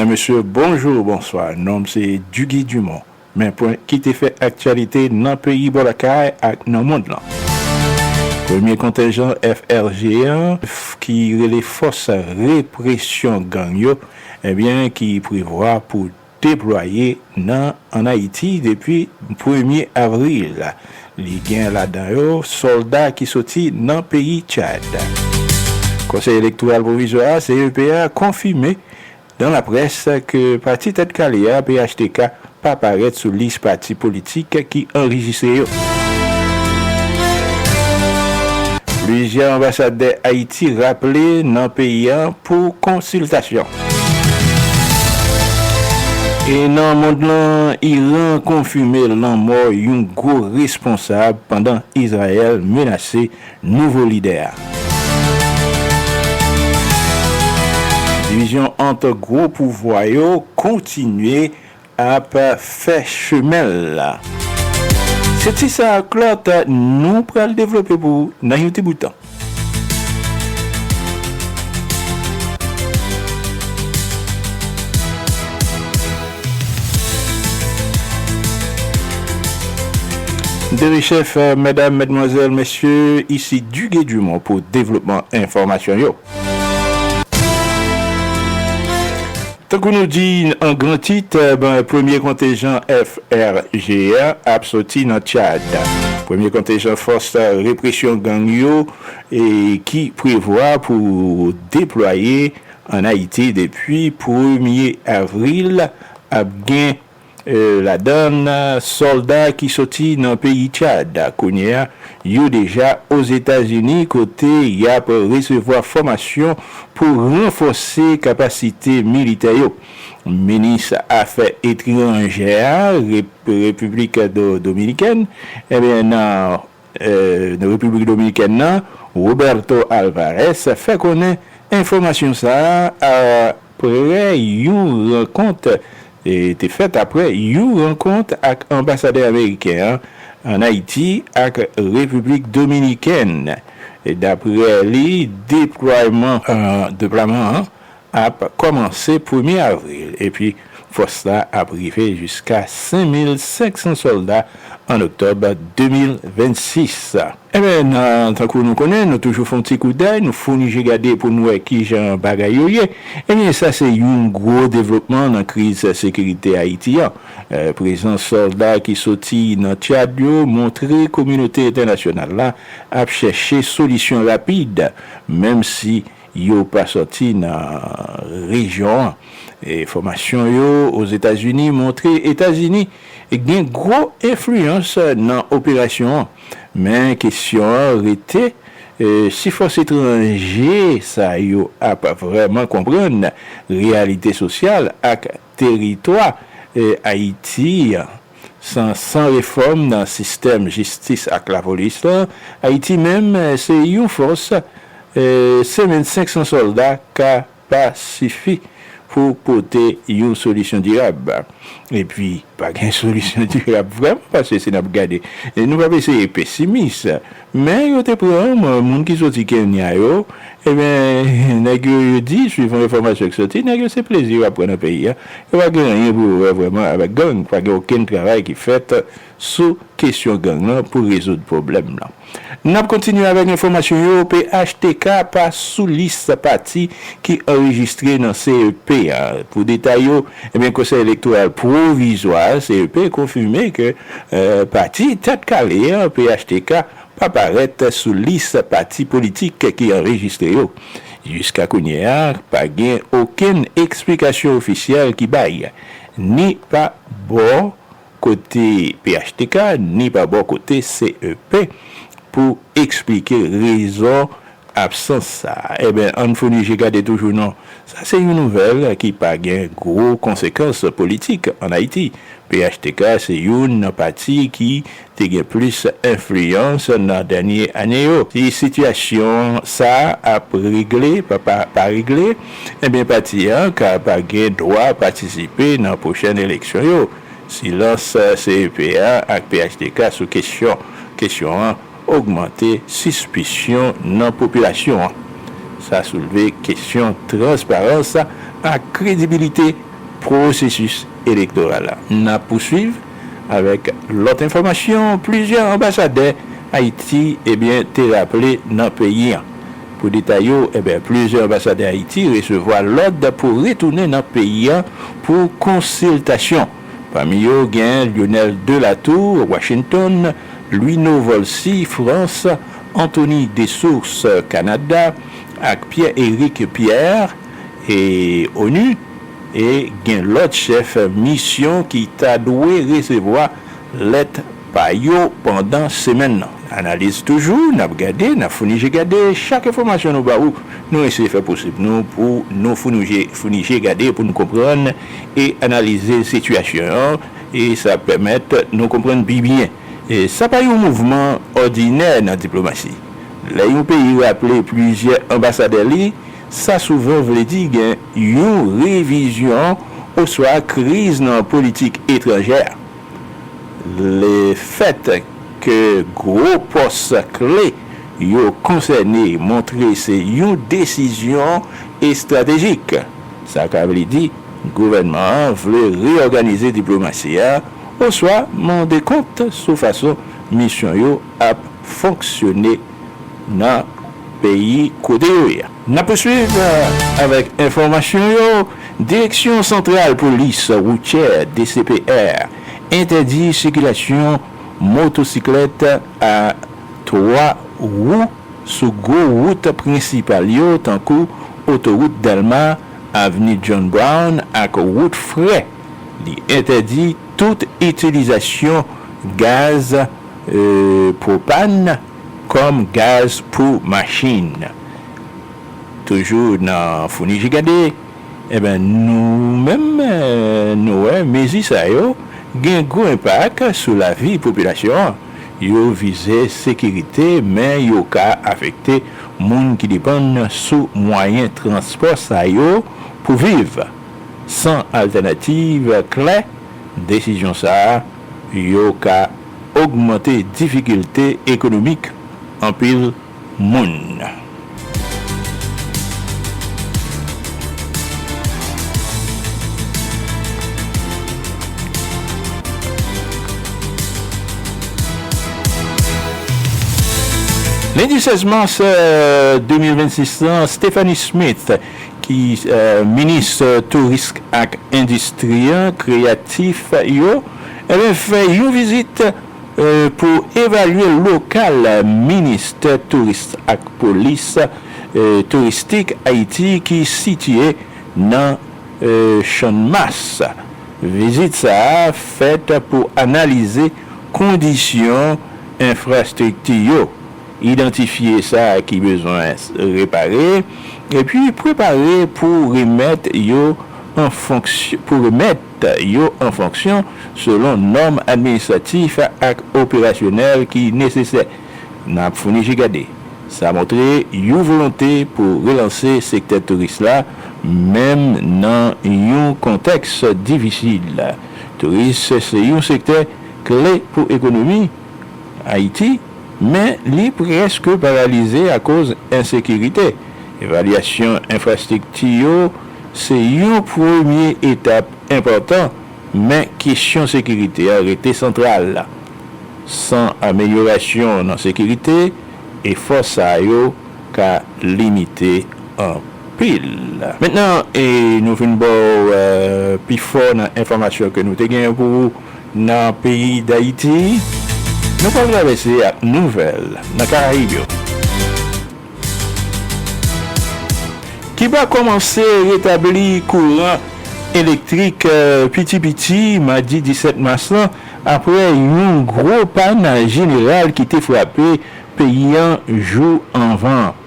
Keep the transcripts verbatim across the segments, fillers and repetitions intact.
Mesye, bonjou, bonswa. Non m se Dugy Dumont. Men pwen ki te fè aktyalite nan peyi bò lakay ak nan mond lan. Premye kontenjan F R G an, f-, ki rele Fòs Represyon Gang yo, ebyen, ki prevwa pou deplwaye nan, ann Ayiti depi premye avril. Li gen ladan yo sòlda ki soti nan peyi Tchad. Konsèy Elektoral Pwovizwa a, C E P A, konfime dan laprès ke pati Tèt Kale a, P H T K, pa parèt sou lis pati politik ki anrejistre yo. Plizyè anbasadè Ayiti raple nan peyi a pou konsiltasyon. E nan mond lan, Iran konfime lanmò yon gwo responsab pandan Izrayèl menase nouvo lidè a. Divizyon ant gwo pouvwa yo kontinye ap fè chemen l la. Se ti sa ak lòt nou pral devlope pou ou nan yon ti bout tan. Dere chèf, medam, madmwazèl, mesye, isi Duguay Dumont pou devlopman enfòmasyon yo. Tankou nou di an gran tit, ben, premye kontenjan F R G a ap soti nan Tchad. Premye kontenjan fòs represyon gang yo, e ki prevwa pou deplwaye ann Ayiti depi premye avril, ap gen, e, ladan l, sòlda ki soti nan peyi Tchad. Kounye a, yo deja Ozetazini, kote y ap resevwa fòmasyon pou ranfòse kapasite militè yo. Minis afè etranjè a, Rep-, Repiblik Do-, Dominikèn, ebyen, nan, e, nan Repiblik Dominikèn nan, Roberto Alvarez, fè konnen enfòmasyon sa a apre yon rankont, e, te fèt apre yon rankont ak anbasadè ameriken an ann Ayiti ak Repiblik Dominikèn. E dapre li, deplwayman, e, deplwaman an ap kòmanse premye avril, epi fòs la ap rive jiska senk mil senk san sòlda an oktòb de mil vennsis. Ebyen, nan, tankou nou konnen, nou toujou fè yon ti koudèy, nou founi je gade pou n wè kijan bagay yo ye. Ebyen, sa se yon gwo devlopman nan kriz sekirite Ayiti an. E, prezans sòlda ki soti nan Tchad yo montre kominote entènasyonal la ap chèche solisyon rapid, menm si yo pa sòti nan rejyon an. Enfòmasyon yo Ozetazini montre Etazini gen gwo enfliyans nan operasyon an. Men kesyon an rete, e, si fòs etranje sa yo ap vrèman konprann reyalite sosyal ak teritwa, e, Ayiti an. San, san refòm nan sistèm jistis ak lapolis la, Ayiti menm, se yon fòs, e, senk mil senk san sòlda ka pa sifi pou pote yon solisyon dirab. Epi, pa gen solisyon dirab vrèman, paske si n ap gade, e nou p ap eseye pesimis, men yo te pran moun ki soti Kenya yo, ebyen, nèg yo, yo di, swivan enfòmasyon ki soti, nèg yo se plezi yo ap pran nan peyi a. Yo pa gen anyen pou yo wè vrèman avèk gang, pa gen okenn travay ki fèt sou kesyon gang lan pou rezoud pwoblèm lan. N ap kontinye avèk enfòmasyon yo, P H T K pa sou lis pati ki anrejistre nan C E P a. Pou detay yo, ebyen, Konsèy Elektoral Pwovizwa, C E P, konfime ke, e, pati Tèt Kale an, P H T K, pa parèt sou lis pati politik ki anrejistre yo. Jiska kounye a, pa gen okenn eksplikasyon ofisyèl ki bay, ni pa bò kote P H T K, ni pa bò kote C E P, pou eksplike rezon absans sa a. Ebyen, ann founi je gade toujou non. Sa se yon nouvèl ki pa gen gwo konsekans politik ann Ayiti. P H T K se youn nan pati ki te gen plis enfliyans nan dènye ane yo. Si sitiyasyon sa a ap regle, pa, pa, pa regle, ebyen, pati a ka pa gen dwa patisipe nan pwochèn eleksyon yo. Silans C E P a ak P H T K sou kesyon, kesyon an ogmante sispisyon nan popilasyon an. Sa soulve kesyon transparans ak kredibilite pwosesis elektoral la. N ap pouswiv avèk lòt enfòmasyon. Plizyè anbasadè Ayiti, ebyen, te raple nan peyi an. Pou detay yo, ebyen, plizyè anbasadè Ayiti resevwa lòd pou retounen nan peyi an pou konsiltasyon. Pami yo, gen Lionel Delatour, Washington, Louis Novolcy, Frans, Anthony Dessources, Kanada, ak Pierre Eric Pierre, e onu, e gen lòt chèf misyon ki ta dwe resevwa lèt pa yo pandan semèn nan. Analiz toujou, n ap gade, n ap founi je gade chak enfòmasyon nou ba ou. Nou eseye fè posib nou pou nou founi je, founi je gade pou nou konprann e analize sitiyasyon an, e sa pèmèt nou konprann pi byen. E sa pa yon mouvman òdinè nan diplomasi. Lè yon peyi raple plizyè anbasadè li, sa souvan vle di gen yon revizyon oswa kriz nan politik etranjè. Lefèt ke gwo pòs kle yo konsène montre se yon desizyon estratejik. Sa ka vle di gouvènman an vle reyòganize diplomasi a oswa mande kont sou fason misyon yo ap fonksyone nan peyi kote yo ye. N ap pouswiv, eh, avèk enfòmasyon yo. Direksyon Santral Polis Woutyè, D C P R, entèdi sikilasyon motosiklèt a twa wou sou gwo wout prensipal yo, tankou otowout Dèlma, avni John Brown ak wout Frè. Li entèdi tout itilizasyon gaz, eh, pwopàn kòm gaz pou machin. Toujou nan founi je gade, ebyen, nou menm, eh, nou wè mezi sa yo gen gwo enpak sou lavi popilasyon an. Yo vize sekirite, men yo ka afekte moun ki depann sou mwayen transpò sa yo pou viv. San altènativ klè, desizyon sa a yo ka ogmante difikilte ekonomik anpil moun. Lendi sèz mas, eh, de mil vennsis lan, Stephanie Smith, ki, eh, minis, eh, touris ak endistri an, kreyatif yo, ebyen, fè yon vizit, eh, pou evalye lokal ministè touris ak polis, eh, touristik Ayiti ki sitiye nan, eh, Channmas. Vizit sa a fèt pou analize kondisyon enfrastrikti yo, idantifye sa ki bezwen repare, epi prepare pou remèt yo an fonksyon, pou remèt yo an fonksyon selon nòm administratif ak operasyonèl ki nesesè. N ap founi je gade. Sa montre yon volonte pou relanse sektè touris la, menm nan yon kontèks difisil. Touris se yon sektè kle pou ekonomi Ayiti, men li prèske paralize akoz ensekirite. Evalyasyon enfrastrikti yo se yon premye etap enpòtan, men kesyon sekirite a rete santral. San amelyorasyon nan sekirite, efò sa yo ka limite anpil. Mentnan, e nou vin ba w, eh, pifò nan enfòmasyon ke nou te genyen pou ou nan peyi Dayiti. Nou pral travèse ak nouvèl nan Karayib yo. Kiba kòmanse retabli kouran elektrik, eh, piti piti, madi disèt mas lan, apre yon gwo pàn jeneral ki te frape peyi an jou anvan.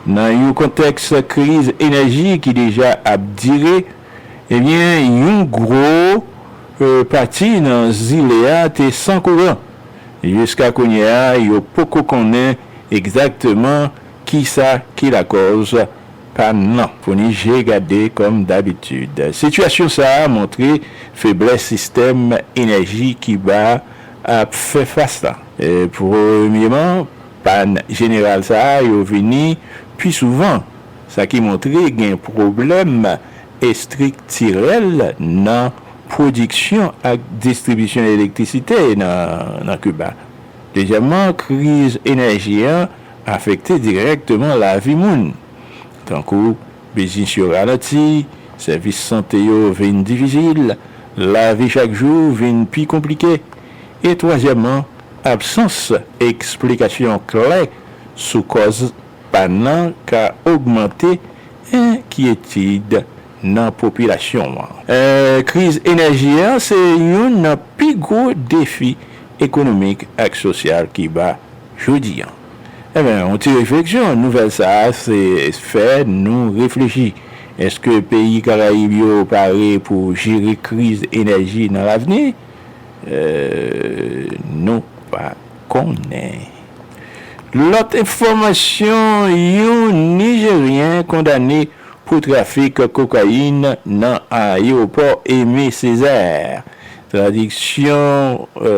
Nan yon kontèks kriz enèji ki deja ap dire, ebyen, yon gwo, eh, pati nan zile a te san kouran. Jiska kounye a, yo poko konnen egzakteman kisa ki lakòz pàn nan. Founi je gade kòm dabitid. Sitiyasyon sa a montre feblès sistèm enèji Kiba ap fè fas la. E, premyeman, pàn jeneral sa a yo vini pi souvan, sa ki montre gen pwoblèm estriktirèl nan pwodiksyon ak distribisyon elektrisite nan, nan Kiba. Dezyèmman, kriz enèji an afekte dirèkteman lavi moun. Tankou biznis yo ralanti, sèvis sante yo vin difisil, lavi chak jou vin pi konplike. E twazyèmman, absans eksplikasyon klè sou kòz pàn nan ka ogmante enkyetid nan popilasyon an. E, kriz enèji an se youn nan pi gwo defi ekonomik ak sosyal Kiba jodi an. Ebyen, yon ti refleksyon, nouvèl sa a se fè nou reflechi. Èske peyi Karayib yo pare pou jere kriz enèji nan lavni? E, nou pa konnen. Lòt enfòmasyon, yon Nijeryen kondane pou trafik kokayin nan ayewopò Aimé Césaire. Tradiksyon, e,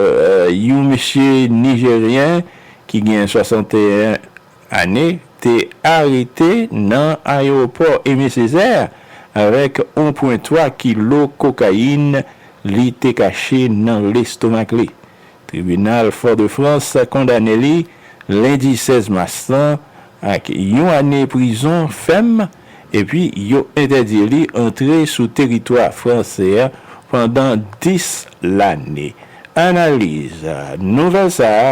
yon mesye nijeryen ki gen swasanteyen ane te arete nan ayewopò Aimé Césaire avèk yon pwen twa kilo kokayin li te kache nan lestomak li. Tribinal Fort-de-France kondane li lendi sèz mas lan ak yon ane prizon fèm, epi yo entèdi li antre sou teritwa fransè a pandan dis lane. Analiz, nouvèl sa a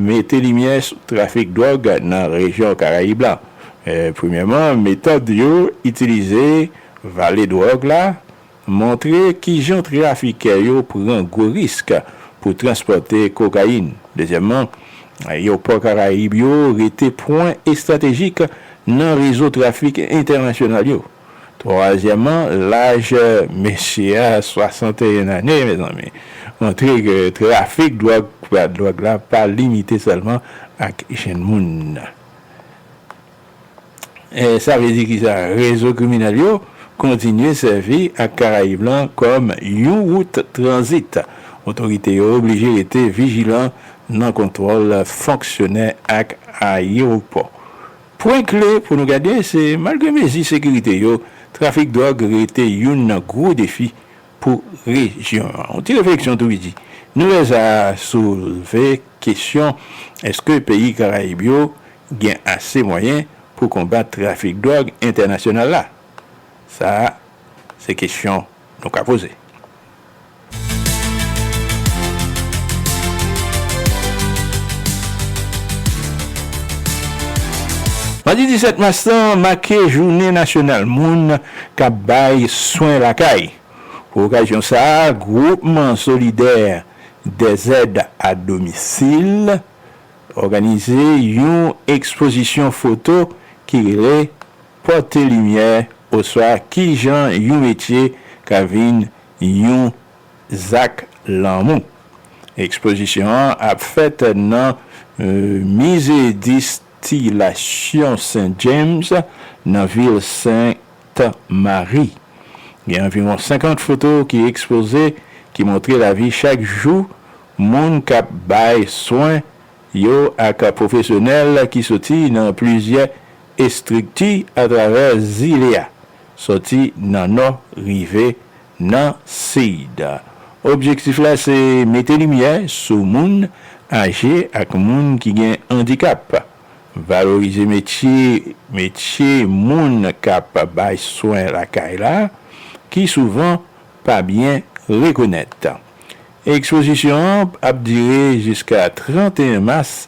mete limyè sou trafik dwòg nan rejyon Karayib la. E, premyèman, metòd yo itilize vale dwòg la montre kijan trafikè yo pran gwo risk pou transpòte kokayin. Dezyèmman, ayewopò Karayib yo rete pwen estratejik nan rezo trafik entènasyonal yo. Twazyèmman, laj mesye a, swasanteyen ane, mezanmi, montre ke trafik dwòg, dwòg la pa limite sèlman ak jenn moun. E sa vle di kisa? Rezo kriminèl yo kontinye sèvi ak Karayib lan kòm yon wout tranzit. Otorite yo oblije rete vijilan nan kontwòl fonksyonè ak ayewopò. Pwen kle pou nou gade se, malgre mezi sekirite yo, trafik dwòg rete youn nan gwo defi pou rejyon an. Yon ti refleksyon tou piti. Nouvèl sa a soulve kesyon, èske peyi Karayib yo gen ase mwayen pou konbat trafik dwòg entènasyonal la? Sa a, se kesyon nou ka poze. Madi disèt mas lan make jounen nasyonal moun k ap bay swen lakay. Pou okazyon sa a, Gwoupman Solidè des Aides à Domicile òganize yon ekspozisyon foto ki rele Pote Limyè, oswa Kijan yon metye ka vin yon zak lanmou. Ekspozisyon an ap fèt nan, e, Mize Distilasyon Saint James nan vil Sent Mari. Gen anviwon senkant foto ki ekspoze, ki montre lavi chak jou moun k ap bay swen yo ak pwofesyonèl ki soti nan plizyè estrikti atravè zile a, soti nan nò rive nan sid. Objektif la se mete limyè sou moun aje ak moun ki gen andikap, valorize metye, metye moun k ap bay swen lakay la, ki souvan pa byen rekonèt. Ekspozisyon an ap dire jiska trannteyen mas,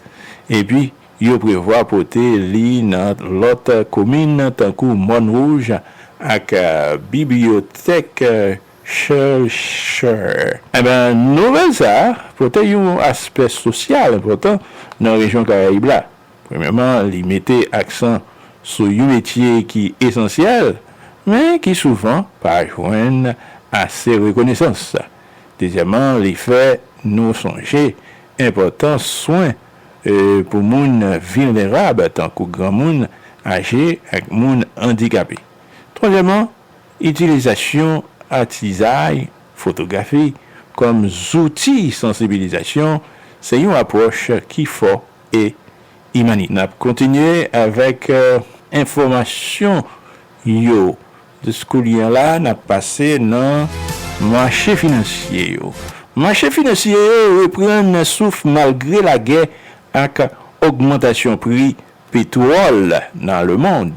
epi yo prevwa pote li nan lòt komin tankou Mòn Wouj ak, eh, bibliyotèk, eh, Schœlcher. Enben, nouvèl sa a pote yon aspè sosyal enpòtan nan rejyon Karayib la. Premyèman, li mete aksan sou yon metye ki esansyèl, men ki souvan pa jwenn ase rekonesans. Dezyèmman, li fè nou sonje enpòtans swen, e, pou moun vilnerab, tankou granmoun aje ak moun andikape. Twazyèmman, itilizasyon atizay, fotografi kòm zouti sansibilizasyon se yon apwòch ki fò e imanite. N ap kontinye avèk, eh, enfòmasyon yo. Kounye a la, n ap pase nan mache finansye yo. Mache finansye yo reprann souf malgre lagè ak ogmantasyon pri petwòl nan lemonn.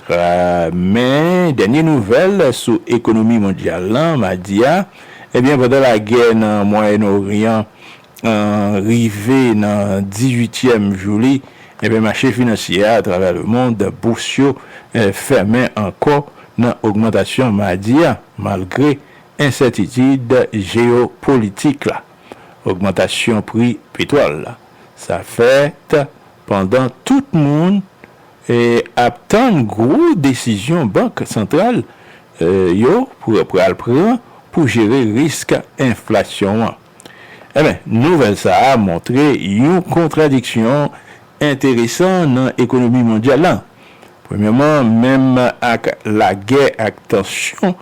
Tra-, men dènye nouvèl sou ekonomi mondyal lan, madi a, ebyen, pandan lagè nan Mwayen Oryan an rive nan dizuityèm jou li, ebyen, mache finansye a atravè lemonn, bous yo, eh, fèmen ankò nan ogmantasyon madi a, malgre ensètitid jeyopolitik la. Ogmantasyon pri petwòl la. Sa fèt pandan tout moun, eh, ap tann gwo desizyon bank santral, eh, yo pou pral pran pou jere risk enflasyon an. Ebyen, nouvèl sa a montre yon kontradiksyon enteresan nan ekonomi mondyal la. Premyèman, menm ak lagè ak tansyon,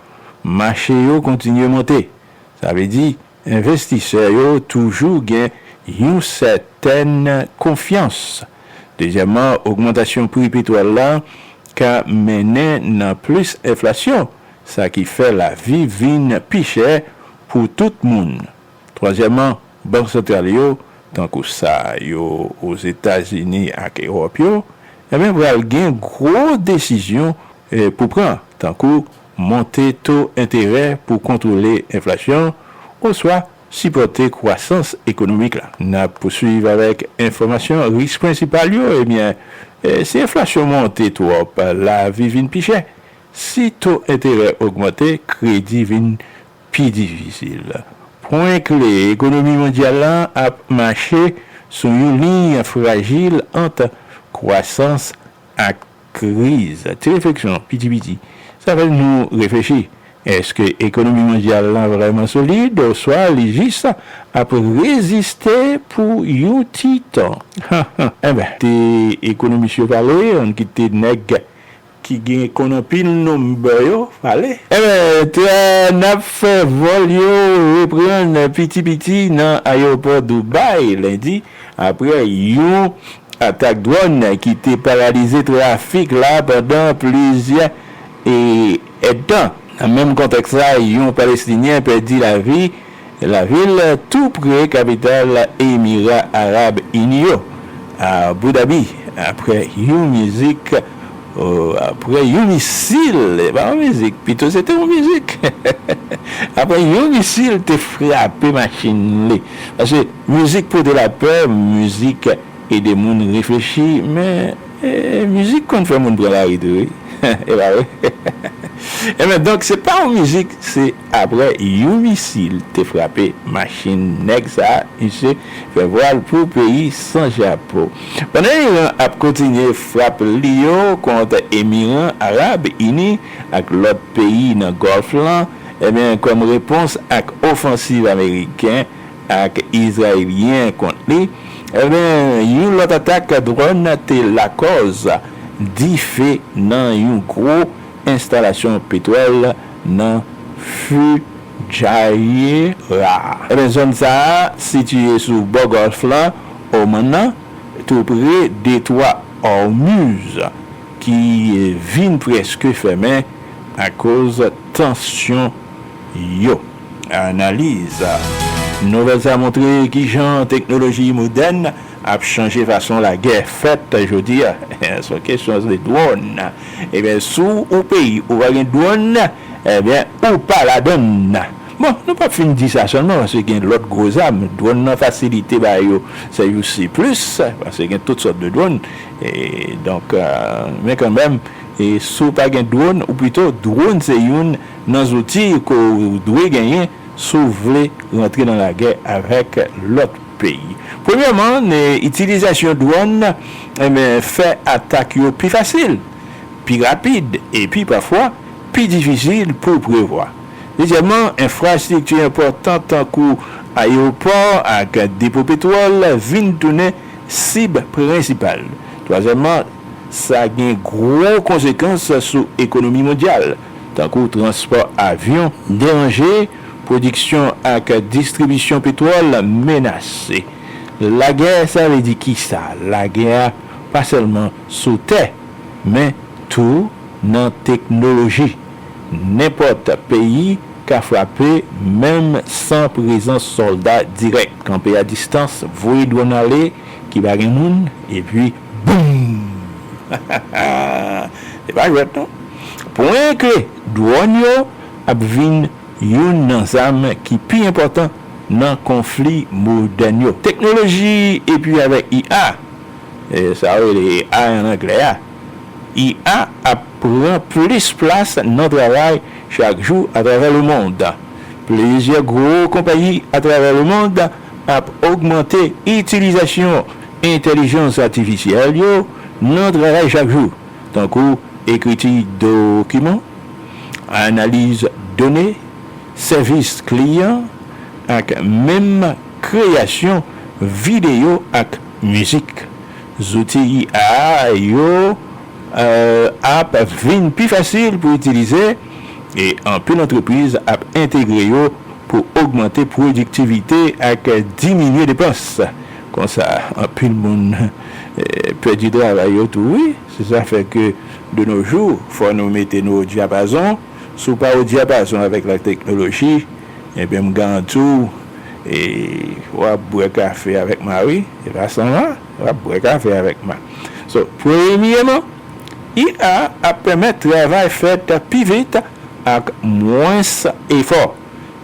mache yo kontinye monte. Sa vle di, envestisè yo toujou gen yon sètèn konfyans. Dezyèmman, ogmantasyon pri petwòl la ka mennen nan plis enflasyon, sa ki fè lavi vin pi chè pou tout moun. Twazyèmman, bank santral yo, tankou sa yo Ozetazini ak Ewòp yo, ebyen, pral gen gwo desizyon, eh, pou pran, tankou monte to enterè pou kontwole enflasyon, oswa sipòte kwasans ekonomik la. N ap pouswiv avèk enfòmasyon. Risk prensipal yo, ebyen, eh, si enflasyon monte twòp, lavi vin pi chè. Si to enterè ogmante, kredi vin pi difisil. Pwen kle, ekonomi mondyal la ap mache sou yon liy frajil ant kwasans ak kriz. Ti refleksyon piti piti. Sa fè nou reflechi. Èske ekonomi mondyal la vrèman solid, oswa li jis ap reziste pou yon ti tan? Enben, te ekonomis yo pale, ann kite nèg ki gen konn anpil nonm yo pale. Enben, te, n ap fè vòl yo reprann piti piti nan ayewopò Dubai lendi, apre yon atak dwòn ki te paralize trafik la pandan plizyè, e, èdtan. Nan menm kontèks la, yon Palestinyen pèdi lavi lavil tou pre kapital Emira Arab Ini yo, Abu Dhabi, apre yon mizik, o, apre yon misil, e pa yon mizik, pito se te yon mizik. Apre yon misil te frape machin li. Paske mizik pote lapè, mizik ede moun reflechi, men, e, mizik konn fè moun pran lari tou, wi. E pa vre? Enben, donk, se pa yon mizik, se apre yon misil te frape machin nèg sa a, misye fè vwal pou peyi san chapo. Pandan Iran ap kontinye frap li yo kont Emiran Arab Ini ak lòt peyi nan Gòlf lan, enben, kòm repons ak ofansiv ameriken ak izrayelyen kont li, enben, yon lòt atak dwòn te lakòz dife nan yon gwo enstalasyon petwòl nan Fujairah. Enben, zòn sa a sitiye sou bò gòlf lan, Oman nan, tou pre detwa Hormuz, ki vin prèske fèmen akoz tansyon yo. Analiz. Nouvèl sa a montre kijan teknoloji modèn ap chanje fason lagè fèt jodi a. Se yon kesyon de dwòn. Ebyen, si w peyi ou pa gen dwòn, ebyen, ou pa ladann. Bon, nou p ap fin di sa sèlman, paske gen lòt gwo zam. Dwòn nan fasilite ba yo sèvis plis, paske gen tout sòt de dwòn. E, donk, euh, men kanmenm, e, si w pa gen dwòn, ou pito, dwòn se youn nan zouti ke w dwe genyen si w vle rantre nan lagè avèk lòt peyi. Premyèman, ne, itilizasyon dwòn, enben, fè atak yo pi fasil, pi rapid, epi pafwa pi difisil pou prevwa. Dezyèmman, enfrastrikti enpòtan tankou ayewopò ak depo petwòl vin tounen sib prensipal. Twazyèmman, sa gen gwo konsekans sou ekonomi mondyal, tankou transpò avyon deranje, pwodiksyon ak distribisyon petwòl menase. Lagè, sa vle di kisa? Lagè a pa sèlman sou tè, men tou nan teknoloji. Nenpòt peyi ka frape, menm san prezans sòlda dirèk. Kanpe a distans, voye dwòn ale ki pa gen moun, epi boum! Se pa jwèt non. Pwen ke dwòn yo ap vin youn nan zam ki pi enpòtan nan konfli modèn yo. Teknoloji epi avèk I A, e, sa yo rele A I ann anglè a, I A ap pran plis plas nan travay chak jou atravè lemond. Plizyè gwo konpayi atravè lemond ap ogmante itilizasyon entèlijans atifisyèl yo nan travay chak jou, tankou ekriti dokiman, analiz done, sèvis kliyan, ak menm kreyasyon videyo ak mizik. Zouti I A yo, e, ap vin pi fasil pou itilize, e anpil antrepriz ap entegre yo pou ogmante pwodiktivite ak diminye depans. Konsa, anpil moun, e, pèdi travay yo tou, wi. Se sa fè ke, de nos jours, fò nou mete nou o dyapazon. Si w pa o dyapazon avèk lateknoloji, ebyen, m garanti w, e, w ap bwè kafe avèk mwa, wi. E pa san mwa, w ap bwè kafe avèk mwa. So, premyèman, I A ap pèmèt travay fèt pi vit ak mwens efò.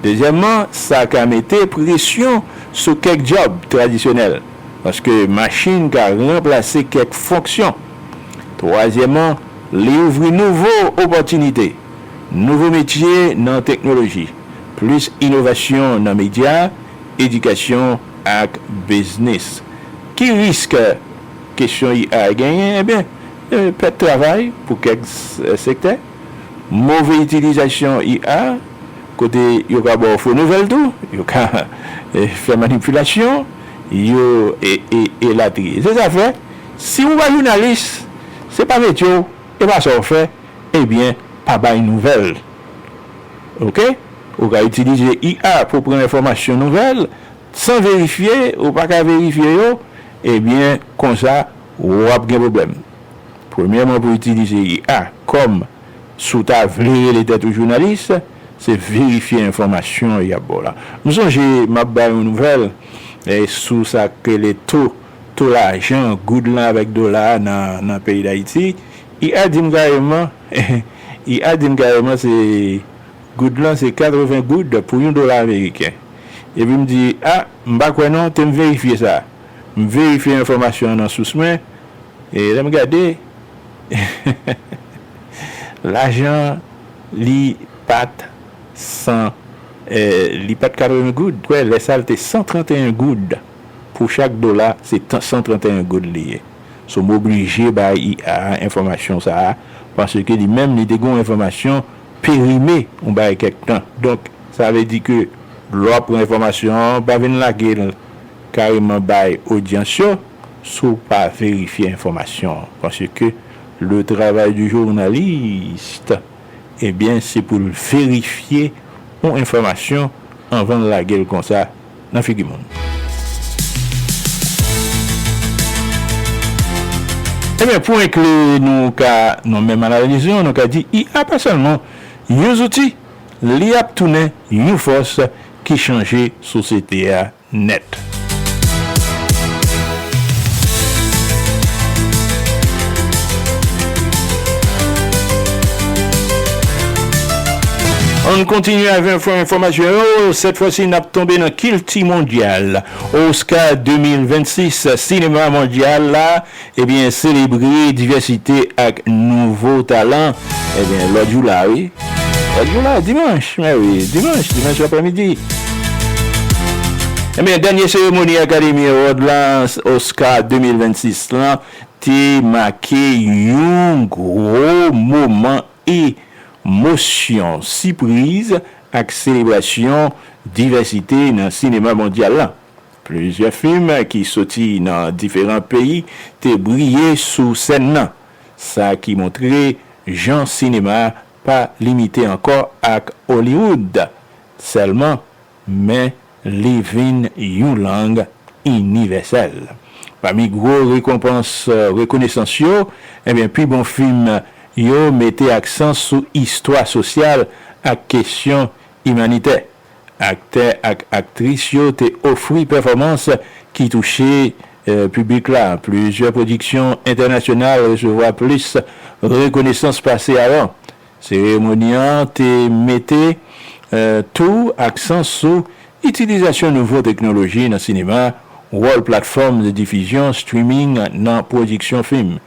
Dezyèmman, sa ka mete presyon sou kèk djòb tradisyonèl, paske machin ka ranplase kèk fonksyon. Twazyèmman, li ouvri nouvo opòtinite, nouvo metye nan teknoloji, plis inovasyon nan medya, edikasyon ak biznis. Ki risk kesyon I A genyen? Ebyen, e, pèt travay pou kèk s-, sektè, move itilizasyon I A, kote yo ka ba w fo nouvèl tou, yo ka, e, fè manipilasyon, yo, e, e, elatriye. Se sa fè, si w pa jounalis, se pa metye w, e pa sa w fè, ebyen, pa bay nouvèl. Oke? Ou ka itilize I A pou pran enfòmasyon nouvèl, san verifye, ou pa ka verifye yo, ebyen, konsa, w ap gen pwoblèm. Premyèman, pou itilize I A kòm, si w ta vle rele tèt ou jounalis, se verifye enfòmasyon y ap ba w la. M sonje m ap bay yon nouvèl, e, sou sa k rele to, to lajan, goud lan avèk dola a nan, nan peyi Dayiti. I A di m kareman, I A di m kareman se goud lan se katreven goud pou yon dola ameriken. Epi m di, a, m pa kwè non, te m verifye sa. M verifye enfòmasyon an nan sous mwen, e lè m gade, lajan li pa t san, e, li pa t katreven goud. Kwè, lè sa l te san tranteyen goud pou chak dola, se tan-, san tranteyen goud li ye. So, m oblije bay I A a enfòmasyon sa a, paske li menm, li te gen yon enfòmasyon perime yon bagay kèk tan. Donk, sa vle di ke lè w ap pran enfòmasyon an, pa vin lage l kareman bay odyans yo, si w pa verifye enfòmasyon an. Paske le travail du journaliste, ebyen, se pou l verifye yon enfòmasyon anvan l lage l konsa nan figi moun. Ebyen, pou enkli nou ka, nan menm analiz yo, nou ka di I A pa sèlman yon zouti, li ap tounen yon fòs ki chanje sosyete a nèt. Ann kontinye avèk enfò-, enfòmasyon yo. Sèt fwa si n ap tonbe nan kilti mondyal. Oscar de mil vennsis, sinema mondyal la, ebyen, selebre divèsite ak nouvo talan. Ebyen, lòt jou la, wi. Lòt jou la, dimanch, mè wi, dimanch, dimanch aprèmidi. Ebyen, dènye seremoni Academy Award la, Oscar de mil vennsis lan, te make yon gwo moman emosyon, sipriz ak selebrasyon divèsite nan sinema mondyal la. Plizyè fim ki soti nan diferan peyi te briye sou sèn nan, sa ki montre jan sinema pa limite ankò ak Hollywood sèlman, men li vin yon lang inivèsèl. Pami gwo rekonpans, rekonesans yo, ebyen, pi bon fim Yo mete aksan sou istwa sosyal ak kesyon imanitè. Aktè ak aktris yo te ofri pèfòmans ki touche, eh, piblik la. Plizyè pwodiksyon entènasyonal resevwa plis rekonesans pase avan. Seremoni an te mete, eh, tou aksan sou itilizasyon nouvo teknoloji nan sinema, wòl platfòm de difizyon, streaming nan pwodiksyon fim,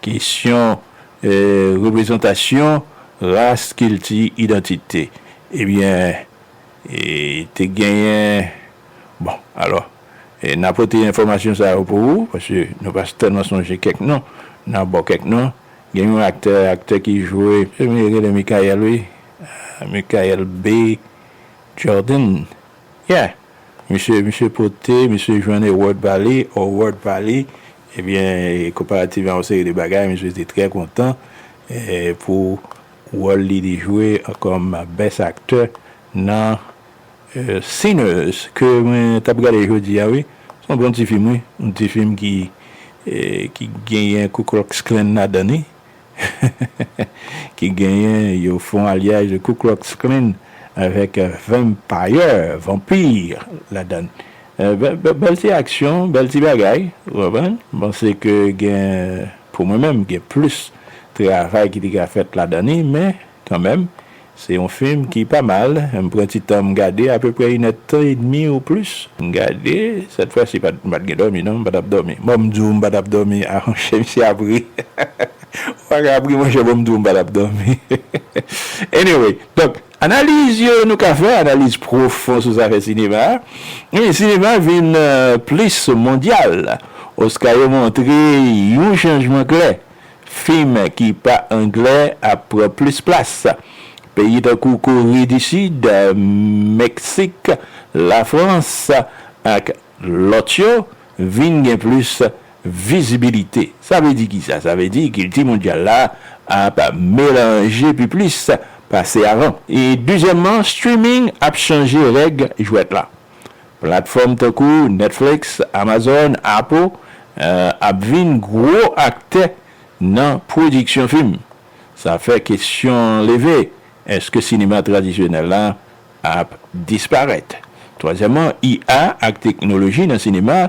kesyon, eh, reprezantasyon, ras, kilti, idantite. Ebyen, e te genyen, bon, alò, e n a pote enfòmasyon sa yo pou ou, paske nou pa tèlman sonje kèk non, n a ba w kèk non. Gen yon aktè, aktè ki jwe, e, rele Michael, wi, Michael B. Jordan. Yeah. Misye, misye pote, misye jwenn award pa li, award pa li. Ebyen, e, konparativman a yon seri de bagay, misye te trè kontan, e, pou wòl li li jwe kòm best actor nan, e, Sinners, ke mwen t ap gade jodi a, wi. Se yon bon ti fim, wi. Yon ti fim ki, e, ki genyen Ku Klux Klan ladan li. Ki genyen, yo fè yon alyaj de Ku Klux Klan avèk, e, vampire, vanpi ladan. E, bè-, bè-, bèl ti aksyon, bèl ti bagay, ou konprann? M panse ke gen, pou mwen menm, gen plis travay ki te ka fèt ladan li, men kanmenm, se yon fim ki pa mal. M pran ti tan m gade, apeprè inèdtan edmi ou plis. M gade, sèt fwa si pa t, m pa t gen dòmi, non, m pa t ap dòmi. Bon, m di w m pa t ap dòmi, a, monchè, misye ap ri. Ou pa ka ap ri, monchè, bon, m di w m pa t ap dòmi. Anyway, donk, analiz yo nou ka fè, analiz pwofon sou zafè sinema a. Wi, sinema vin, e, plis mondyal. Oscar yo montre yon chanjman klè. Fim ki pa anglè ap pran plis plas. Peyi tankou Kore di Sid, Meksik, Lafrans ak lòt yo vin gen plis vizibilite. Sa vle di kisa? Sa vle di kilti mondyal la ap melanje pi plis pase avan. E dezyèmman, streaming ap chanje règ jwèt la. Platfòm tankou Netflix, Amazon, Apple, e, ap vin gwo aktè nan pwodiksyon fim. Sa fè kesyon leve, èske sinema tradisyonèl la ap disparèt? Twazyèmman, I A ak teknoloji nan sinema,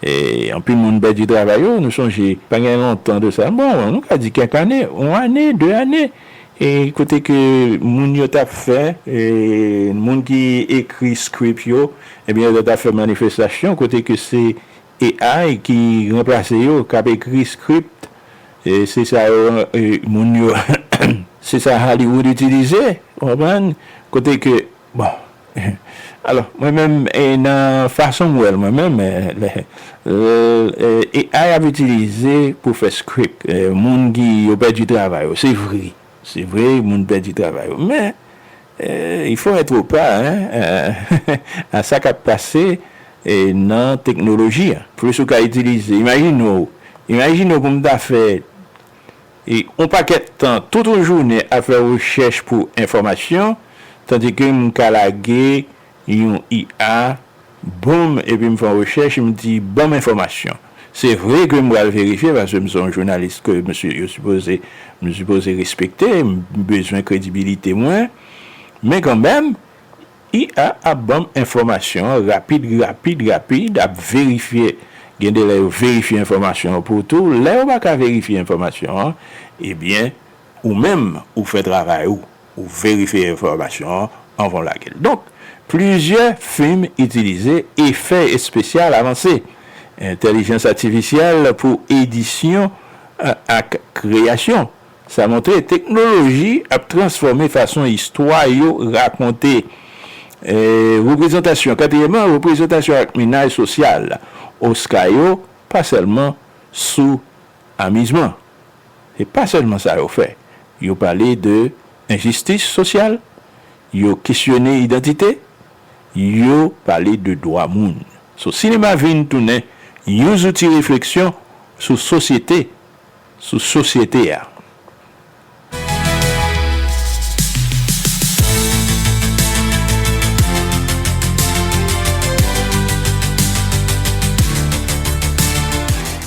e, anpil moun pèdi travay yo. Nou sonje, pa gen lontan de sa, bon, nou ka di kèk ane, yon ane, de ane, e kote ke moun yo t ap fè, e, moun ki ekri script yo, ebyen, yo t ap fè manifestasyon, kote ke se A I ki ranplase yo, k ap ekri script, e, se sa yo, e, moun yo, se sa Hollywood itilize, w konprann? Kote ke, bon, alò, mwen menm, e, nan fason m wè l, mwen menm, e, lè, lè, e, A I ap itilize pou fè script, e, moun ki yo pèdi travay yo, se vre. Se vre, moun pèdi travay yo. Men, e, il faut être au pas, hein, e, a sa k ap pase, e, nan teknoloji a. Plis ou ka itilize, imajine w, imajine w pou m ta fè, e, yon pakèt tan, tout yon jounen ap fè rechèch pou enfòmasyon, tandike m ka lage yon I A, boum, epi m fè yon rechèch, m di, ban m enfòmasyon. Se vre ke m pral verifye, paske m se yon jounalis ke mesye yo sipoze, m sipoze respekte, m bezwen kredibilite mwen, men kanmenm, I A ap ban m enfòmasyon an rapid, rapid, rapid, ap verifye, gen de lè yo verifye enfòmasyon an pou ou tou, lè yo pa ka verifye enfòmasyon an, ebyen, ou menm, ou fè travay ou. Ou verifye enfòmasyon an anvan w lage l. Donk, plizyè fim itilize efè espesyal avanse, entèlijans atifisyèl pou edisyon, e, ak kreyasyon. Sa montre teknoloji ap transfòme fason istwa yo rakonte. E, reprezantasyon, katriyèmman, reprezantasyon ak mennaj sosyal. Oscar yo pa sèlman sou amizman. Se pa sèlman sa yo fè. Yo pale de enjistis sosyal, yo kesyone idantite, yo pale de dwa moun. So, sinema vin tounen yon zouti refleksyon sou sosyete, sou sosyete a.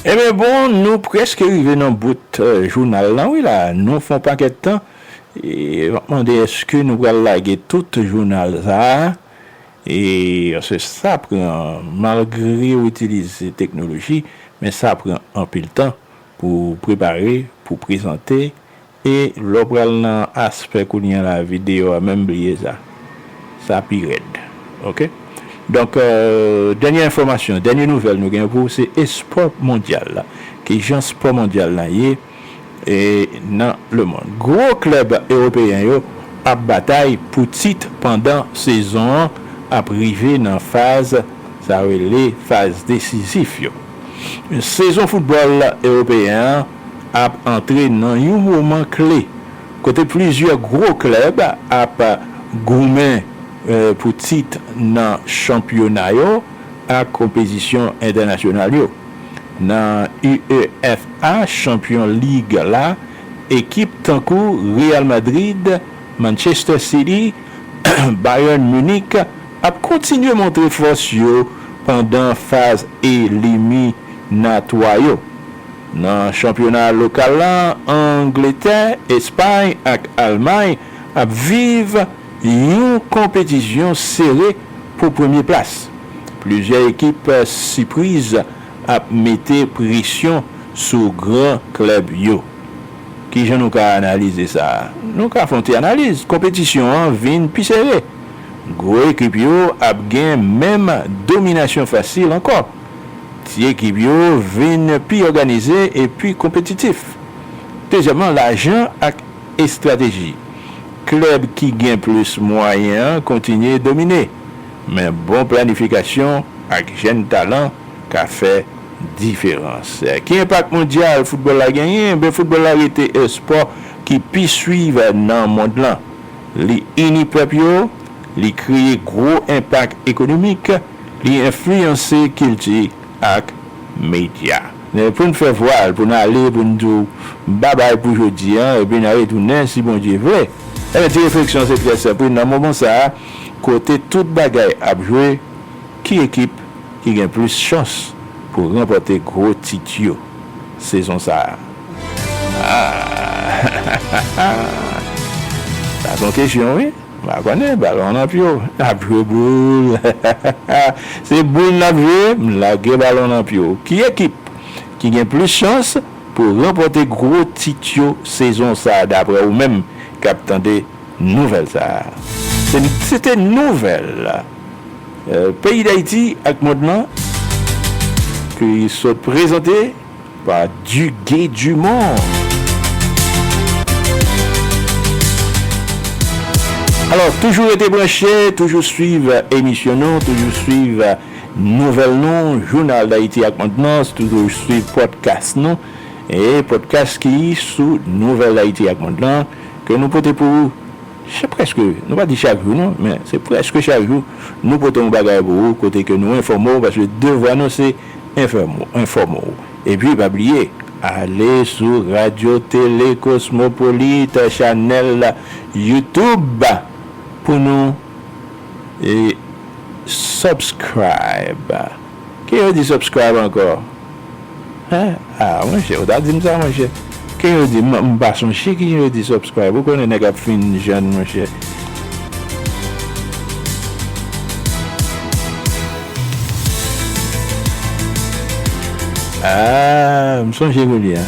Ebyen bon, nou prèske rive nan bout eh, jounal lan wi la. Nou fè yon pakèt tan. E m ap mande èske nou pral lage tout jounal sa a? E paske sa pran, malgre w itilize teknoloji, men sa pran anpil tan pou w prepare, pou w prezante. E lè w pral nan aspè kounye a la, videyo a, menm bliye sa. Sa pi rèd. Oke? Donk, euh, dènye enfòmasyon, dènye nouvèl nou gen pou w, se espò mondyal la. Kijan espò mondyal la ye e nan lemonn. Gwo klèb ewopeyen yo ap batay pou tit pandan sezon an ap rive nan faz sa rele faz desizif yo. Sezon foutbòl ewopeyen an ap antre nan yon moman kle kote plizyè gwo klèb ap goumen eh, pou tit nan chanpyona yo ak konpetisyon entènasyonal yo. Nan UEFA Champions League la, ekip tankou Real Madrid, Manchester City, Bayern Munich ap kontinye montre fòs yo pandan faz eliminatwa yo. Nan chanpyona lokal la, Angletè, Espay ak Almay ap viv yon konpetisyon sere pou premye plas. Plizyè ekip sipriz ap mete presyon sou gran klèb yo. Kijan nou ka analize sa? Nou ka fè yon ti analiz. Konpetisyon an vin pi sere. Gwo ekip yo ap gen menm dominasyon fasil ankò. Ti ekip yo vin pi òganize e pi konpetitif. Dezyèmman, lajan ak estrateji. Klèb ki gen plis mwayen an kontinye domine, men bon planifikasyon ak jèn talan ka fè diferans. Ki enpak mondyal foutbòl la genyen? Ben, foutbòl la rete espò ki pi swiv nan mond lan. Li ini pèp yo, li kreye gwo enpak ekonomik, li enfliyanse kilti ak medya. Men pou n fè vwal, pou n ale, pou n di w babay pou jodi a, epi n a retounen si Bondye vle. Ebyen, ti refleksyon se trè senp wi, nan moman sa a, kote tout bagay ap jwe, ki ekip ki gen plis chans pou ranpòte gwo tit yo sezon sa a? Ah! Sa se yon kesyon, wi. M pa konnen, balon nan pye w. N ap jwe boul. Se boul n ap jwe, m lage balon nan pye w. Ki ekip ki gen plis chans pou ranpòte gwo tit yo sezon sa a, daprè ou menm k ap tande nouvèl sa a? Se, se te nouvèl eh, peyi Dayiti ak mond lan ki sot prezante pa Duguay Dumont. Alò, toujou rete branche, toujou swiv emisyon nou, toujou swiv nouvèl nou, Jounal Dayiti ak Mond lan, toujou swiv pòdkas nou, e pòdkas ki sou Nouvèl Dayiti ak Mond lan, ke nou pote pou ou, se prèske, nou pa di chak jou non, men se prèske chak jou, nou pote yon bagay pou ou, kote ke nou enfòme w, paske devwa nou se enfòme w, enfòme w. Epi pa bliye, ale sou Radyo Tele Kosmopolit, chanèl YouTube, pou nou, e, subscribe. Ki yo di subscribe ankò? Hein? Ah, monchè, ou ta di m sa, monchè. Ki yo di, m, m pa sonje ki yo di subscribe. Ou konnen nèg ap fin jèn, monchè. Ah, m sonje kounye a.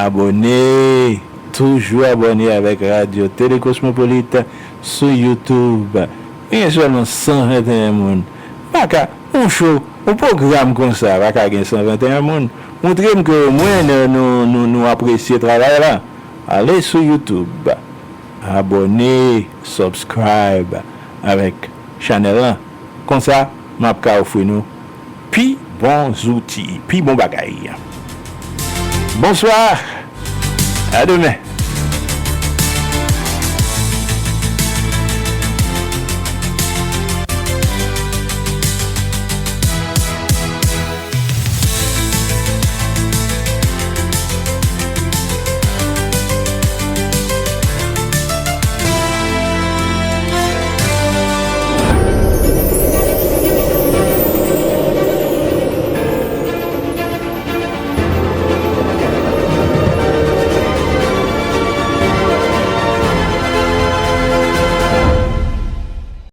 Abòne. Toujou abòne avèk Radyo Tele Kosmopolit sou YouTube. Gen sèlman san venteyen moun. Pa ka, yon show, yon pwogram konsa, pa ka gen san venteyen moun. Montre m ke omwen nou, nou, nou, nou apresye travay la. Ale sou YouTube. Abòne, subscribe avèk chanèl lan. Konsa, m ap ka ofri nou pi bon zouti, pi bon bagay. Bonswa, a demen.